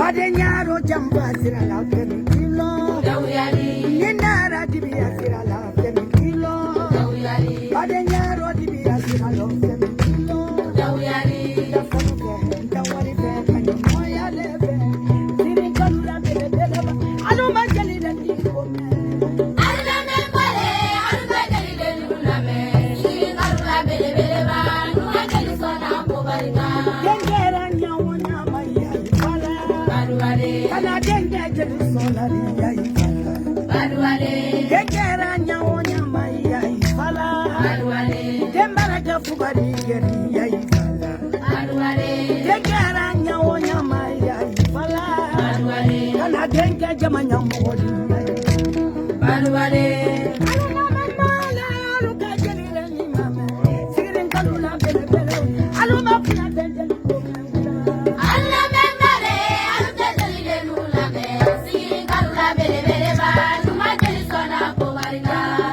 Baden ɲaro janfa sira la fɛn kilo. Ni nara dibiya sira la fɛn kilo. Baden ɲaro dibiya sira la fɛn kilo. Da sanu fɛ, da wari fɛ, ka ɲumanya le fɛ. Siri kanu la belebeleba, alu ma jeli la ni ko mɛn. Den kɛra ɲawo ɲama yayi fala. Kana denkɛ jeli sɔnna ni yayi fala. Den kɛra ɲawo ɲama yayi fala. Den bara kɛ fugari gɛri yayi fala. Den kɛra ɲawo ɲama yayi fala. Kana denkɛ jama ɲamɔgɔ di yayi. Alu na mɛn mala, alu ka jeli le ni ma mɛn. Sigirin kanu la belebele, alu ma kunna den jeli ko mɛn la.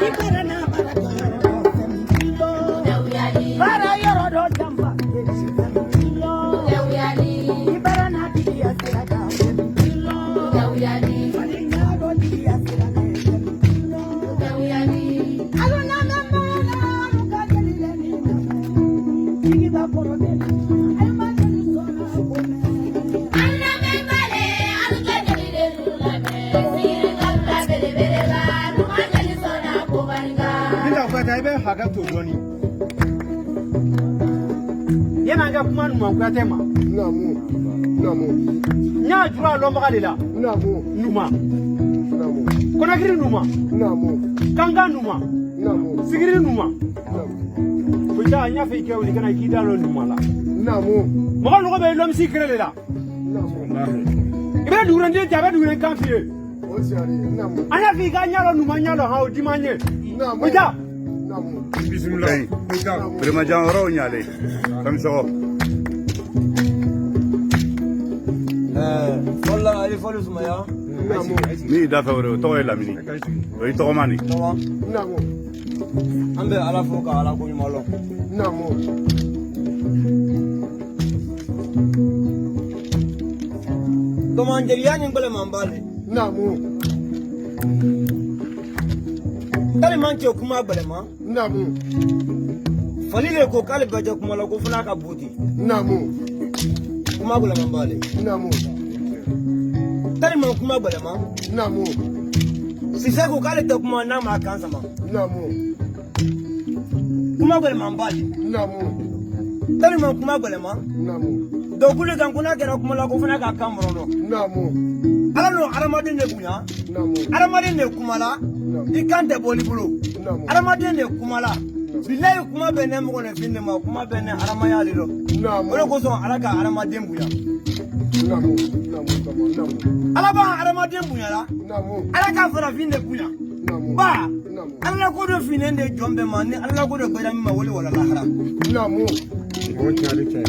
I bara n'a bara kɛ yɔrɔ dɔ fɛn min kilo. Bara yɔrɔ dɔ janfa jeli fɛn min kilo. I bara n'a tigiya sira kan fɛn min kilo. Falen ɲa dɔ tigiya sira kan fɛn min kilo. Alu na mɛn mala, alu ka jeli le ni ma mɛn. Jigiba kɔrɔ de la, alu ma jeli sɔnna ko mɛn. Binta Kuyate, i bɛ hakɛ to dɔɔni. Yan'an ka kuma Numan Kuyate ma, Naamu. Naamu. n y'a juru a lɔnbaga de la. Naamu. Numa, Naamu. Konakiri Numa, Naamu. Kankan Numa, Naamu. Sigiri Numa. Naamu. Koyita, n y'a fɔ i kɛ wuli ka na i k'i da lɔ Numa la. Naamu. Mɔgɔ nɔgɔ bɛ lɔmisi kere de la. Naamu. I bɛ dugulenden cɛ, a bɛ dugulen kan f'i ye. O siyari. Naamu. An y'a f'i ka ɲɛ lɔ Numa ɲɛ lɔ han, o di man ye. Naamu. Koyita. Naamu. Bisimilayi. Birimajan yɔrɔw ɲale. Kamisɔgɔ. Fɔlɔ a ye fɔli sumaya. Naamu. Min y'i da fɛ o de, o tɔgɔ ye Lamini. O y'i tɔgɔma de. Tɔgɔ. Naamu. An bɛ Ala fo ka Ala ko ɲuman lɔn. Naamu. Tɔmɔnjeliya ni gbɛlɛman b'ale. Naamu. K'ale man cɛ kuma gbɛlɛman. Naamu. Fali le ko k'ale bɛ jɛ kuma la ko fo n'a ka bon ten. Naamu. Kuma gbɛlɛman b'ale. Naamu. K'ale man kuma gbɛlɛman. Naamu. Sise ko k'ale tɛ kuma n'a m'a kan sama. Naamu. Kuma gbɛlɛman b'ale. Naamu. K'ale man kuma gbɛlɛman. Naamu. Dɔnkili kan ko n'a kɛra kuma la ko fo n'a ka kan mɔrɔnɔ. Naamu. Ala n'o hadamaden de bonya. Naamu. Hadamaden de kuma la. I kan tɛ bɔli bolo. Naamu. Hadamaden de kuma la. Bilayi kuma bɛ ne mɔgɔninfin de ma, kuma bɛ ne hadamaya de dɔn. Naamu. O de kosɔn Ala ka hadamaden bonya. Naamu. Naamu. Naamu. Ala b'a hadamaden bonya la. Naamu. Ala ka farafin de bonya. Naamu. Ba Naamu. Ala la ko dɔ finnen de jɔn bɛɛ ma ni Ala la ko dɔ gbɛra min ma wali wala lahara. Naamu. O tiɲɛ de cɛ.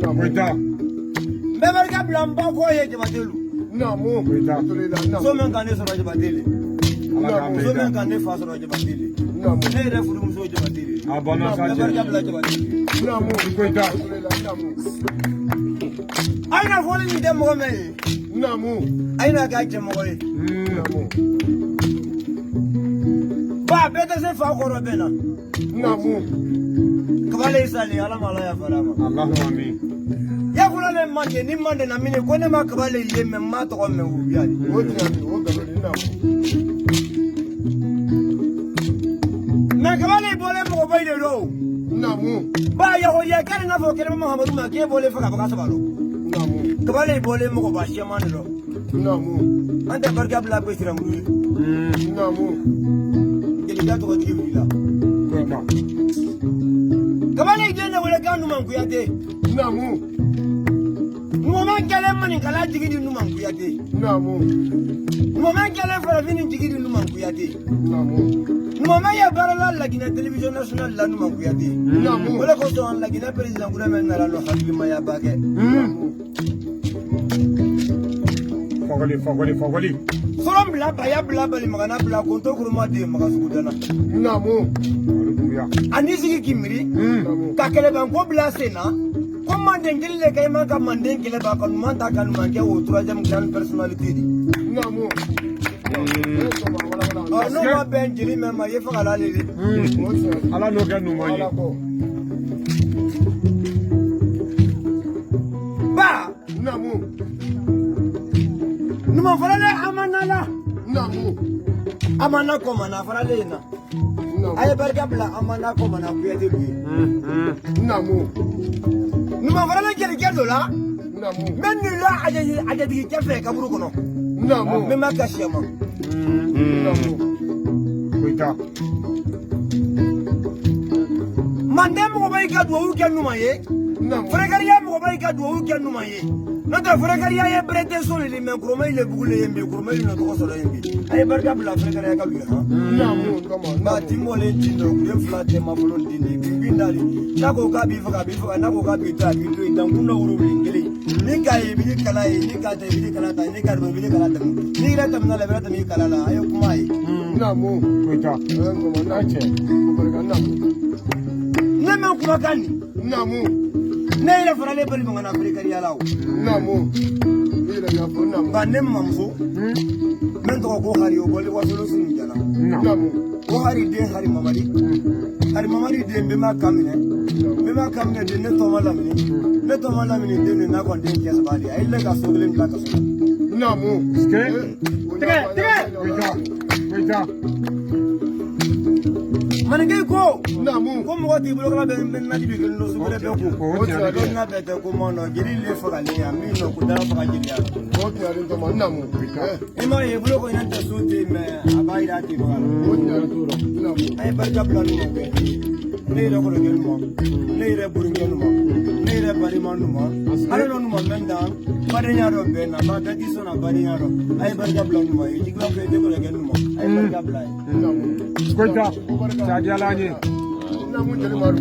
Naamu. Koyita. N bɛ barika bila n ba kɔ ye Jabatelu. Naamu. Koyita. Alhamdulillah. Muso Naamu. min ka ne sɔrɔ Jabatele. Ala k'an Muso bɛɛ min ka ne fa sɔrɔ Jabatele. Naamu. Ne yɛrɛ furumuso ye Jabatele. A banna sa N bɛ barika cɛ. bila Jabatele. Naamu. Koyita. Alhamdulillah. Naamu. A ye na fɔli nin tɛ mɔgɔ mɛn ye. Naamu. A ye na k'a jɛmɔgɔ ye. Naamu. Ba bɛɛ tɛ se fa kɔrɔ bɛɛ na. Naamu. Kabale sali Ala ma Ala yafara ma. Allahumma amin. Ya fɔlɔ ne mande ni mande na mini ko ne ma kabale ye mɛ n ma tɔgɔ mɛn o biya de. O tiɲɛ de, o nkalon de, naamu. Mɛ kabale bɔlen mɔgɔba de don. Naamu. Ba yahudiya k'ale n'a fɔ kɛnɛma Mahamadu ma k'e bɔlen fɛ ka baga saba dɔn. Naamu. Kabale bɔlen mɔgɔba siyaman de dɔn. Naamu. An tɛ barika bila ko siramuru ye. Naamu. Jelika tɔgɔtigi wulila. Koyita. Kabale den de wele k'a Numan Kuyate. Naamu. Numan kɛlen maninkala jigi di Numan Kuyate. Naamu. Numan kɛlen farafin jigi di Numan Kuyate. Naamu. Numan ye baara la Laginɛ télévision nationale la Numan Kuyate. Naamu. O de kosɔn Laginɛ président kura min nana nɔ hakilimaya ba kɛ. Fakoli fakoli fakoli. Fɔlɔ bila baya bila balimagana bila konto kuruma den magasugu dana. Naamu. Olu Dunbuya. A n'i sigi k'i miiri Naamu. ka kɛlɛbanko bila sen na. Ko manden jeli le ka i man ka manden kɛlɛ ban ka ɲuman ta ka ɲuman kɛ o troisième grande personnalité de. Naamu. Ɔ n'o ma bɛn jeli mɛn ma i ye faga ale de. Ala n'o kɛ ɲuman ye. Ba. Naamu. Numan faralen amana la. Naamu. Amana kɔmana faralen in na. A ye barika bila amana kɔmana kuyate du ye. Naamu. Numan faralen jelikɛ dɔ la. Naamu. N bɛ nin la a jatigikɛ fɛ kaburu kɔnɔ. Naamu. N bɛ ma kasi a ma. Naamu. Koyita. Manden mɔgɔ bɛ i ka duwawu kɛ ɲuman ye. Naamu. Fɛrɛkɛriya mɔgɔ bɛ i ka duwawu kɛ ɲuman ye. N'o tɛ fɛrɛkɛriya ye berete so de mɛ kuroma ile bugu le ye bi kuroma ile tɔgɔ sɔrɔ yen bi. A ye barika bila fɛrɛkɛriya ka lu ye han. Naamu tɔmɔ. Nka tin bɔlen tin dɔ kule fila tɛ ma bolo din de bin dali. N'a ko k'a b'i faga a b'i faga n'a ko k'a b'i to a b'i to yen dankun dɔ woro bilen kelen. Ni k'a ye i b'i kala ye ni k'a tɛ i b'i kala ta ni k'a dɔn i b'i kala tɛmɛ. N'i yɛrɛ tɛmɛna la i bɛ tɛmɛ i kala la a ye kuma ye. Naamu. Koyita. Tɔmɔ n'a cɛ. O barika naamu. Ne mɛn kumakan nin. Naamu. Ne yɛrɛ fana ne bali mankan na fɛrɛkɛriya la o. Naamu. I yɛrɛ y'a fɔ naamu. Nka ne mamuso. Min tɔgɔ ko Hari o bɔli wasolo sunu jala. Naamu. Ko Hari den Hari Mamadi. Hari Mamadi den bɛnba Kaminɛ. Bɛnba Kaminɛ den ne tɔma Lamini. Ne tɔma Lamini den de n'a kɔni den cɛ saba de ye. A ye ne ka so kelen bila kaso la. Naamu. Tigɛ tigɛ. Koyita. Koyita. Maninka ko. Naamu. Ko mɔgɔ t'i bolo kala bɛ naji bi kelen don sugunɛ bɛɛ ko. O tiɲɛ Ko n'a bɛɛ tɛ ko ma nɔ jeli le fagalen yan min nɔ ko dara faga jeliya la. O tiɲɛ tɔmɔ naamu. I m'a ye bolo ko ɲɛ tɛ so ten mɛ a b'a yira a tɛ faga la. O tiɲɛ naamu. A ye barika bila nin ma kɛ. Ne yɛrɛ kɔrɔkɛ nin ma. Ne yɛrɛ burankɛ nin ma. Ne yɛrɛ balima nin ma. Ale nɔ nin ma mɛn dan badenya dɔ bɛn na ba bɛɛ t'i sɔn na badenya dɔ. A ye barika bila nin ma ye jigiba fɛ e kɔrɔkɛ nin ma. A ye barika bila ye. Naamu. Koyita. Sadiyala an ye. Naamu jeli Madu.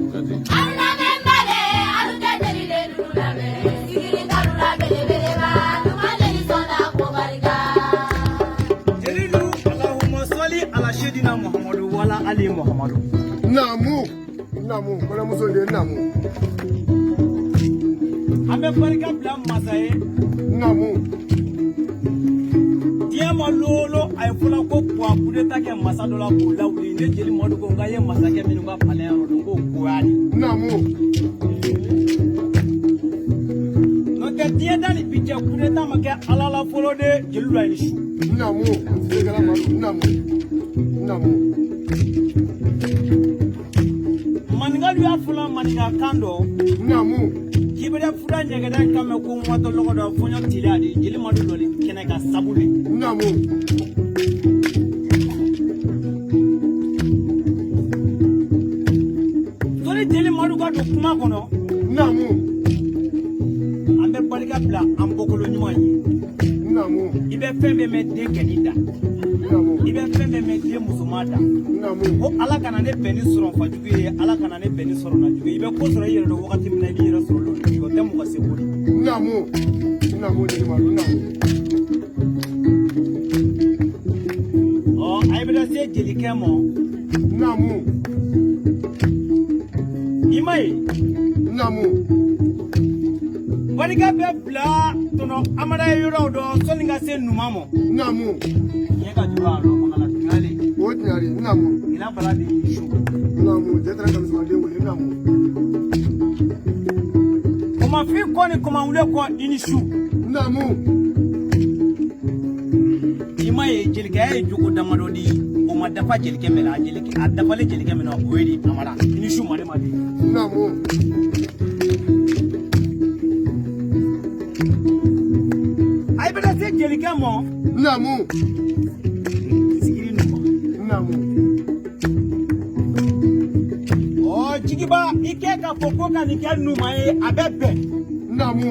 Jelilu Allahumma salli ala Seydina Muhammadu wala ali Muhammadu. Naamu. Naamu. Kɔɲɔmuso de ye naamu. An bɛ barika bila masa ye. Naamu. Diɲɛ ma lolo a ye fɔlɔ ko kuwa kudeta kɛ masa dɔ la k'o lawuli ne jeli Madu ko n k'a ye masakɛ minnu ka palais yɔrɔ dɔn k'o goya de. Naamu. N'o tɛ diɲɛ da ni bi cɛ kudeta ma kɛ ala la fɔlɔ de jeli la i ni su. Naamu. Sekala Madu. Naamu. Naamu. Maninkalu y'a fɔlɔ maninka kan dɔ. Naamu. K'i bɛ fura ɲɛgɛnɛ kan mɛn ko ŋɔtɔ lɔgɔ dɔ fɔɲɔ teliya de jeli Madu lɔli kɛnɛ ka sabu de. Naamu. Sɔni jeli Madu ka don kuma kɔnɔ. Naamu. An bɛ barika bila an bɔkolo ɲuman ye. Naamu. I bɛ fɛn bɛɛ mɛn den kɛni da. Naamu. I bɛ fɛn bɛɛ mɛn den musoman da. Naamu. Ko ala kana ne bɛn ni sɔrɔ fajugu ye ala kana ne bɛn ni sɔrɔ najugu ye i bɛ ko sɔrɔ i yɛrɛ dɔn wagati min na i b'i yɛrɛ sɔrɔ olu o tɛ mɔgɔ seko de. Naamu. Naamu jeli Madu. Naamu. Ɔ a bɛ se jelikɛ ma. Naamu. I ma ye. Naamu. Barika bɛ bila tɔnɔ Amada ye yɔrɔ dɔ sɔnni ka se ɲuman ma. Naamu. Ɲɛ ka jugu a lɔ magala tunyale. O tiɲɛ de naamu. Ɲinan bala de y'i su. Naamu jɛ taara kamisɔrɔden wele naamu. Kɔmafin kɔ ni kɔmawule kɔ i ni su. Naamu. I ma ye jelikɛya ye jogo damadɔ di o ma dafa jelikɛ min na a dafalen jelikɛ min na o ye di Amada i ni su mali ma di. Naamu. A bɛ se jelikɛ ma. Naamu. Sigiri ɲuman. Naamu. Ɔ jigiba i kɛ k'a fɔ ko ka nin kɛ ɲuman ye a bɛ bɛn. Naamu.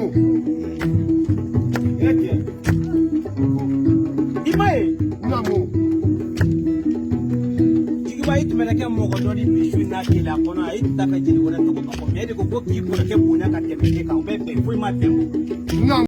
E cɛ. I ma ye. Naamu. Jigiba i tun bɛ kɛ mɔgɔ dɔ di bi su in n'a kelen a kɔnɔ a ye ta ka jeli wɛrɛ tɔgɔ ka fɔ mɛ e de ko k'i kɔrɔkɛ bonya ka tɛmɛ e kan o bɛ bɛn foyi ma bɛn o.